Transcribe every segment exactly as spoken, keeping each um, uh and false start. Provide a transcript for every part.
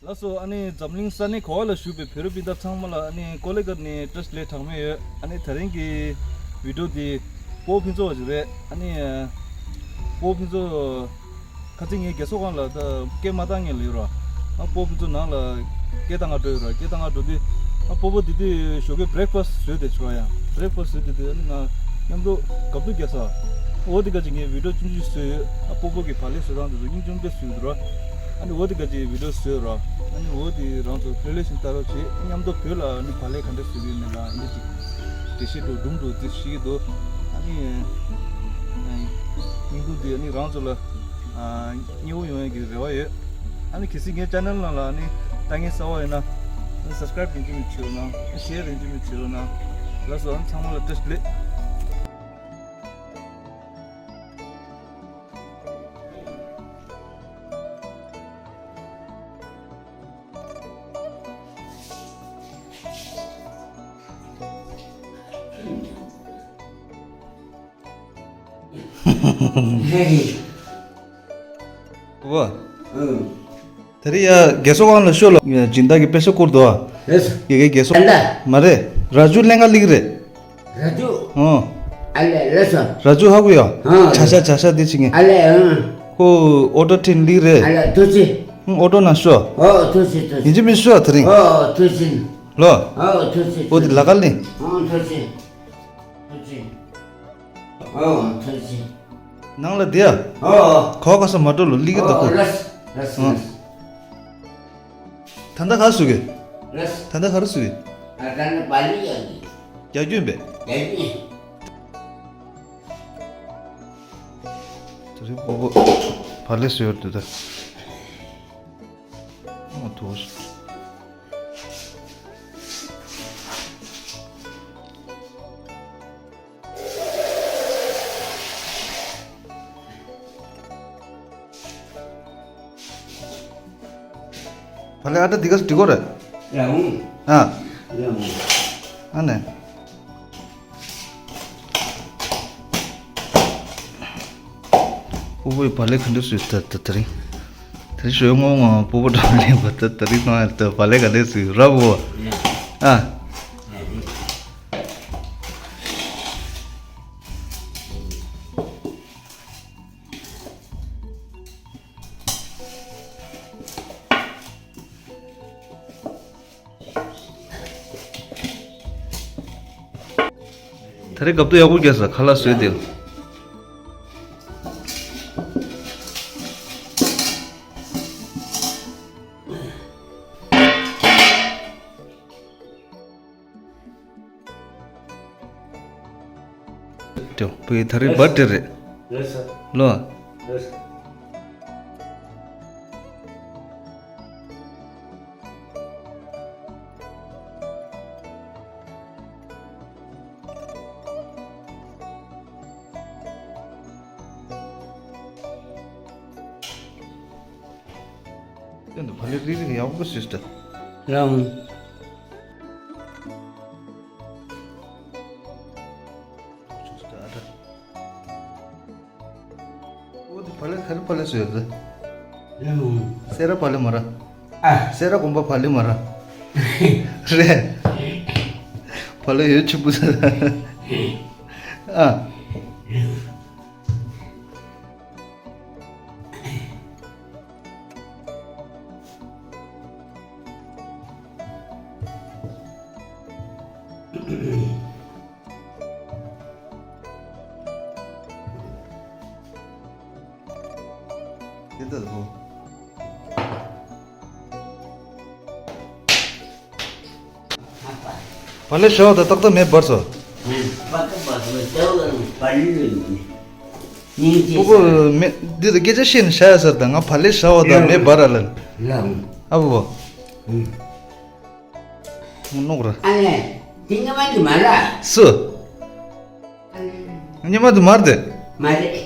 ལགས་སོ། ཨ་ནི་འཛམ་གླིང་ས་གནས་ག་བ་ལ་བཞུགས་པའི་བོད་རིགས་སྤུན་ཟླ་ཚང་མ་ལ་ཨ་ནི་ཀོ་ལི་གྷལ་ནས་བཀྲ་ཤིས་བདེ་ལེགས་གྲངས་མེད་ཡོད། ཨ་ནི་དེ་རིང་གི་བི་ཌི་ཡོ་འདི་སྤོ་བོ་ཕུན་ཚོགས་ཅིག་རེད། ཨ་ནི་སྤོ་བོ་ཕུན་ཚོགས་ཁ་སང་ངས་རྒས་གསོ་ཁང་ལ་ད་སྐད་མ་བཏང་མཁན་ལ་ཡོད་ར། ཨ་སྤོ་བོ་ཕུན་ཚོགས་ནང་ལ་སྐད་བཏང་ག་འགྲོ་ཡོད་ར། སྐད་བཏང་ག་འགྲོ་དུས་ཨ་སྤོ་བོ་འདི་དུས་ཞོགས་ཀའི་བྷི་རེག་ཕ་སི་བཟོས་ཏེ་ཤོག་ཡ། བྷི་རེག་ཕ་སི་བཟོས་དུས་དུས་ཨ་ནི་ང་མཉམ་དུ་དགའ་སྡུག་རྒྱག་ས། འོ་དེ་ག་ཅིག་ངས་བི་ཌི་ཡོ་ཆུང་ཆུང་བཟོས་ཡོད། ཨ་སྤོ་བོ་གི་བག་ལེབ་བཟོ་སྟངས་དེ་ཚོ་སྙིང་རྗེ་མོ་དཔེ་བཟོས་འདུག་ར། ཨ་ནི་འོ་དེ་ག་ཅིག་བི་ཌི་ཡོ་བཟོས་ར། ཨ་ནི་འོ་དེ་རང་ཚོ་ཕི་ལེ་ལེ་ཤིན་ལྟ་རོགས་བྱེད། མཉམ་དུ་བོད་ལ་ཨ་ནི་བག་ལེབ་ག་འདྲ་བཟོ་གི་ཡོད་མེད་ལ་ཨ་ནི་ཅིག་འགྲེལ་བཤད་འགྲོ་སྒྲུང་འགྲོ་རྩིས་ཤིག་འདུག་ཨ་ནི་སྙིང་སྡུག་དེ་ཨ་ནི་རང་ཚོ་ལ་མཉེས་པོ་ཡོང་ཡ་གི་རེ་བ་ཡོད། ཨ་ནི་གལ་སྲིད་ངའི་ཅེ་ནལ་ནང་ལ་ཨ་ནི་ལྟ་མཁན་གསར་པ་ཡོད་ན་ཨ་ནི་སབ་སི་ཀ་རེབ་རིན་ཆེན་མི་བྱེད་རོགས་གནང་། ཤེར་རིན་ཆེན་མི་བྱེད་རོགས་གནང་། ལགས་སོ། ཨ་ནི་ཚང་མ་ལ་བཀྲ་ཤིས་བདེ་ལེགས། བ། ཨུ། དེ་རིང་ཡ་རྒས་གསོ་ཁང་ལ་ཤོག་ལ། སྦྱིན་བདག་གིས་པེ་ས་བསྐུར་འདུག་ཨ། རེད། ཡ་གི་རྒས་གསོ། ཨ་ལ། མ་རེད། ར་ཇུ་ཀླན་ཀ་ལིག་རེད། ར་ཇུ། ཨོ། ཨ་ལས་ལགས་སོ། ར་ཇུ་ཧ་གོ་ཡ། ཨ། བྱ་ཤ་བྱ་ཤ་འདི་བྱེད་མཁན། ཨ་ལས་ཨང་། ཁོ་ཨོ་ཊོ་ཊུན་ལིག་རེད། ཨ་ལས་ཐུགས་རྗེ་ཆེ། ཨང་། ཨོ་ཊོ་ན་ཤོག་ཨོ་ཐུགས་རྗེ་ཆེ་ཐུགས་རྗེ་ཆེ། ཡིན་གཅིག་མིན་གཅིག་ཤོག་དེ་རིང་། ཨོ་ཐུགས་རྗེ་ཆེ། ལོ། ཨོ་ཐུགས་རྗེ་ཆེ། ཨོ་དེ་ལ་ཀ་ལིང་། ཨང་ཐུགས་རྗེ་ཆེ། ཐུགས་རྗེ་ཆེ། ཨོ་ཐུགས་རྗེ་ཆེ། ནང་ལ་བསྡད་ཨ། ཨོ། གོ་ག་ས་མ་འགྲོ་ལོ་ལི་གི་ད་ཨོ་ཁོ། ལགས་ལགས་ཨང་། ལགས། ད་ལྟ་ག་སུ་གི། ལགས། ད་ལྟ་ག་རུ་སུ་གི། ཨ་ད་ནི་བག་ལེབ་ཡག་གི། རྒྱག་རྒྱུ་ཡིན་པས། རྒྱག་རྒྱུ་ཡིན། དེ་རིང་སྤོ་བོ་བག་ལེབ་བཟོས་ཡོད་འདུག་ད། ཨོ་དོ། བག་ལེབ་ཨ་ཊ་འདི་ག་སུ་འགྲིག་གོ་རེད། ཡ་འོང་། ཨ། ཡ་འོང་། ཨ་ནེ། སྤོ་བོས་བག་ལེབ་ག་འདྲ་བཟོས་ད་ད་དེ་རིང་། དེ་རིང་ཞོགས་སྔོན་ངོ་སྤོ་བོ་འགྲོ་ལེན་པ་ད་དེ་རིང་ནང་ད་བག་ལེབ་ག་འདྲ་བཟོས་ར་བོ། ཨ། ད་རེས་སྐབས་དུ་ཡག་པོ་རྒྱག་ས་ཁ་ལག་བཟོས་ཏེ། ཏོ་པའི་ད་རེས་བར་ཏེ་རེད། རེད་ས། ལོ། རེད་ས། སྟོན་དུ་བག་ལེབ་རིག་རིག་ཡག་པོ་བཟོས་ད། ལའང་། འོ་དེ་བག་ལེབ་ག་རེ་བག་ལེབ་བཟོས་ཡོད་ད། ལའང་། སེ་ར་བག་ལེབ་མ་ར། ཨ། སེ་ར་དགོན་པ་བག་ལེབ་མ་ར། རེད། བག་ལེབ་ཡོད་ཆེན་པོ་ཟེར། ཨ། དེ་ལྟར་དུ། བག་ལེབ་ཞོག་ད་ཏག་ཏག་མེ་འབར་སོང་། སྤོ་བོ་མེ་འདི་ལ་སྐད་ཆ་བཤད་ནས་བཞག་ཡ་ཟེར་ད་ང་བག་ལེབ་ཞོག་ད་མེ་འབར་ར་ལན། ཨ་བོ་བོ། ནོག་ར། ཨ་ལེ། དེ་ཉི་མ་འདི་མ་ར། སུ། ཉི་མ་འདི་མར་དེ། མ་རེད།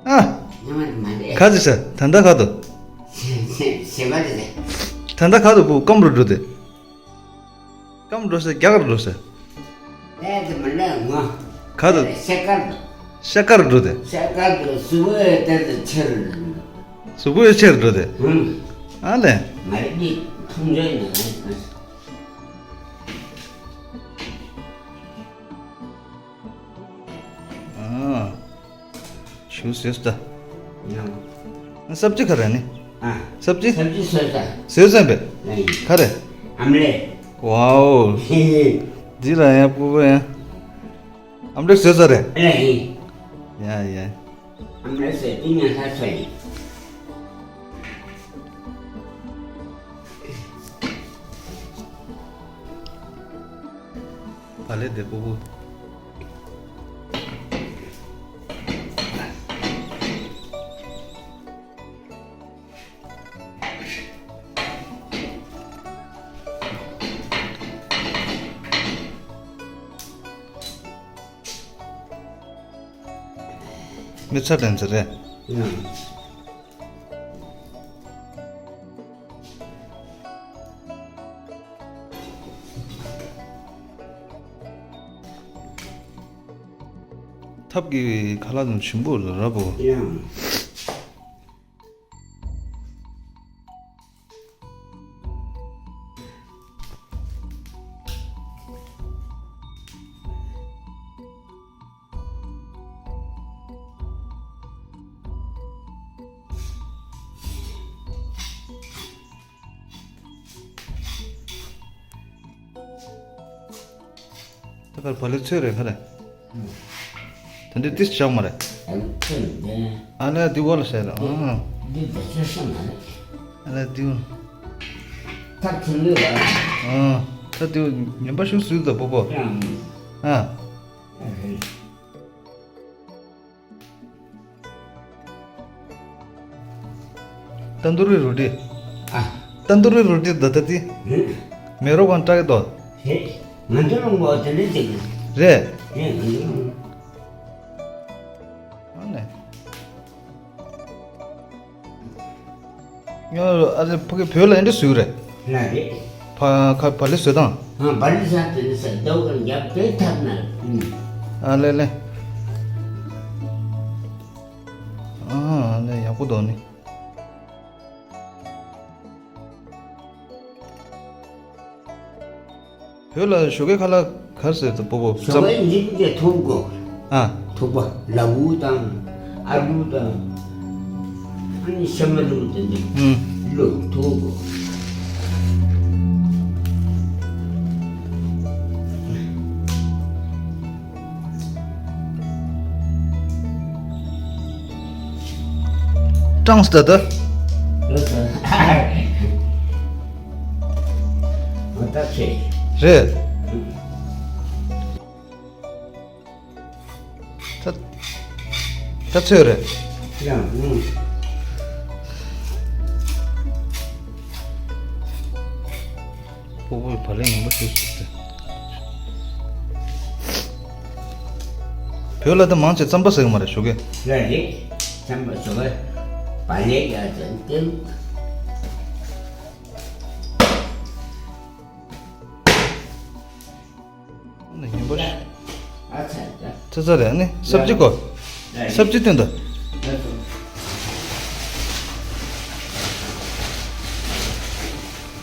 ཨ། ཉི་མ་འདི་མ་རེད། ག་ཚོད་ཟེར་ད་ལྟ་ག་དུ། ཞེ་ཞེ་མ་རེད་དེ། ད་ལྟ་ག་དུ་བུ་སྐམ་རུ་འགྲོ་དེ། སྐམ་འགྲོ་ཟེར་རྒྱག་རུ་འགྲོ་ཟེར། ཨེ་དེ་མ་ལེ་ངོ་། ག་དུ། ཤ་དཀར་དུ། ཤ་དཀར་འགྲོ་དེ། ཤ་དཀར་དུ་གཟུགས་པོ་ཡོད་དེ་དུ་ཆེར། གཟུགས་པོ་ཡོད་ཆེར་འགྲོ་དེ། ཨུམ། ཨ་ལེ། ང་རེ་འདི་ཐུང་ཇོ་ཡིན་ན་ང་རེ། ཨ། ཞུ་ཟེར་ད། ཡང་། སབ་ཅི་ག་རེ་ནི། ཨ། སབ་ཅི། སབ་ཅི་བཟོས་ད། བཟོས་ཟིན་པས། ཨ་ཡིན། ག་རེ། ཨམ་ལེ། ཝའོ། ཧེ་ཧེ། འདི་ལ་ཡང་སྤུ་བ་ཡང་། ཨམ་ལེ་བཟོས་ས་རེད། ཨ་ཡིན། ཡ་ཡ། ཨམ་ལེ་བཟོས་དེ་ཉན་ས་ཚོ་ཡིན། བག་ལེབ་དེ་སྤུ་བོ། མི་ཚ་དྲན་ཚེ་རེད། ཡང་། ཐབ་ཀྱི་ཁ་ལག་དང་ཞིམ་པོ་རེད་ར་བོ། ཡང་། ད་གར་བག་ལེབ་ཚོས་རེད་ག་རེ། ད་འདི་ཏིས་ཆགས་མ་རེད། ཨ་ལས་འདི་བ་ལ་ཤེས་ལ་ཨང་། འདི་འདི་ཚོས་ཤེས་མ་རེད། ཨ་ལས་འདི་བ། ཐབ་ཚུན་ལུས་ལ། ཨང་། ད་འདི་བ་ངན་པ་ཤུགས་སུས་ད་པོ་པོ། ཨ། ཏན་ཏུ་རི་རོ་ཏི། ཨ། ཏན་ཏུ་རི་རོ་ཏི་ད་ད་ཏི། ཧེ། མེ་རོ་གང་ཏྲག་གི་དོ། ཧེ། ང་ཚོ་རང་གོ་དེ་ནས་ཅིག་རེད། ཧེ་ང་ཚོ་རང་། ཨ་ནས། ཉོ་ཨ་ཙི་ཕ་གི་བོད་ལ་ཨེ་འདྲ་བཟོས་རེད། ལ་རེད། ཕ་ཁ་བ་ལི་བཟོས་དང་། ཨ་བ་ལི་ས་དེ་ནི་ས་རྡོ་གི་རྒྱབ་དེ་ཐབ་ན་ཨིན། ཨ་ལེ་ལེ། ཨ་ལེ་ཡག་པོ་འདུག་ནི། བོད་ལ་ཞོགས་ཀའི་ཁ་ལག་ག་རེ་ཟེར་ཏེ་སྤོ་བོ་ཞོགས་ཀའི་འཇིག་རྟེན་ཐུག་གོ་ཨ། ཐུག་པ་ལ་འུ་དང་ཨ་ལུ་དང་ཨ་ནི་ཤ་མ་ལུ་དེ་འདི་ཨུམ། ལོ་ཐུག་གོ་ཀྲང་སི་ད་ད། ལོ་ས། ང་ད་ཚེ། རེད། ད། ད་ཚོད་རེད། ཡང་། ཨུ། སྤོ་བོས་བག་ལེབ་ངན་པ་ཞིག་བཟོས་ཏེ། བོད་ལ་ད་མང་ཆེ་རྩམ་པ་ཟེར་གི་མ་རེད་ཞོགས་ཀས། ལ་རེད། རྩམ་པ་ཞོགས་པ་བག་ལེབ་ཡ་ཟེར་ཏེ། ནི་ཡིན་པ། ཨ་ཚ་ཚ། ཚ་ཚ་རེད་ནི་སབ་ཅི་གོ་ཡ། སབ་ཅི་སྟོན་ད། ཡ་ཚ།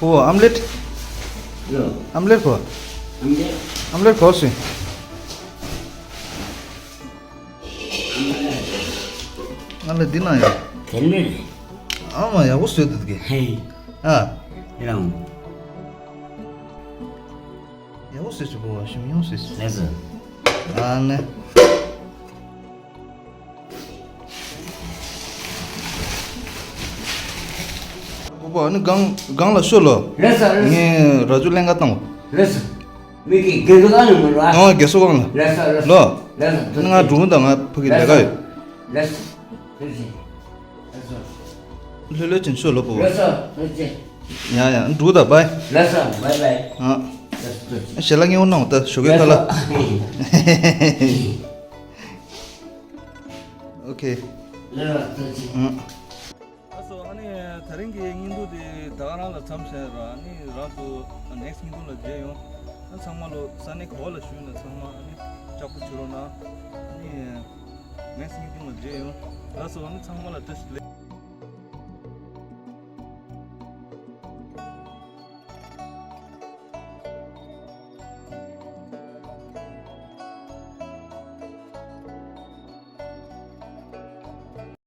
ཨོ་ཨམ་ལེད། ཡོ། ཨམ་ལེད་གོ་ཨམ་ལེད། ཨམ་ལེད་གོ་སུ། ཨམ་ལེད་འདི་ན་ཡོད། དེ་ནི། ཨ་མ་ཡག་པོ་བཟོས་འདུག་གི་ཧེ། ཨ། ཡང་། ཡག་པོ་བཟོས་སུ་བོ་ཞིམ་ཡོང་བཟོས་སུ། ལགས་སོ། ཨ་ནི། བོ་བོ་ཨ་ནི་སྒང་སྒང་ལ་ཤོད་ལོ། ལགས་སོ་ལགས་སོ། ངས་ར་ཅོ་ལེན་ག་བཏང་བ། ལགས་སོ། མི་གི་དགེ་སྡིག་ཨ་ནི་མི་ར། ཨ་དགེ་སོ་གང་ལ། ལགས་སོ་ལགས་སོ། ལོ། ལགས་སོ། ང་འགྲོ་གི་འདུག་ང་ཕ་གི་ལས་ཀ་ཡོད། ལགས་སོ། ཐུགས་རྗེ་ཆེ། ལགས་སོ། ལྷོད་ལྷོད་ཅིག་ཤོད་ལོ་བོ་བོ། ལགས་སོ་ཐུགས་རྗེ་ཆེ། ཡ་ཡ་འགྲོ་ད་བའི། ལགས་སོ་བའི་བའི། ཨ། ལགས་སོ་ཐུགས་རྗེ་ཆེ། ཞལ་ལག་ཉེ་བོ་གནང་ད་ཞོགས་ཀའི་ཁ་ལག་ལགས་སོ། ཨོ་ཁེ། ལགས་སོ་ཐུགས་རྗེ་ཆེ། ཨ། ལགས་སོ། ཨ་ནི་དེ་རིང་གི་བརྙན་ཐུང་དེ་ད་ག་རང་ལ་མཚམས་བཞག་ར། ཨ་ནི་རང་ཚོ་ནེགསི་བརྙན་ཐུང་ལ་མཇལ་ཡོང་། ཨ་ཚང་མ་ལོ་ས་གནས་ག་བ་ལ་བཞུགས་ན་ཚང་མ་ཨ་ནི་ལྕགས་པོ་བྱེད་རོགས་གནང་། ཨ་ནི་ནེགསི་བརྙན་ཐུང་ལ་མཇལ་ཡོང་། ལགས་སོ། ཨ་ནི་ཚང་མ་ལ་བཀྲ་ཤིས་བདེ་ལེགས།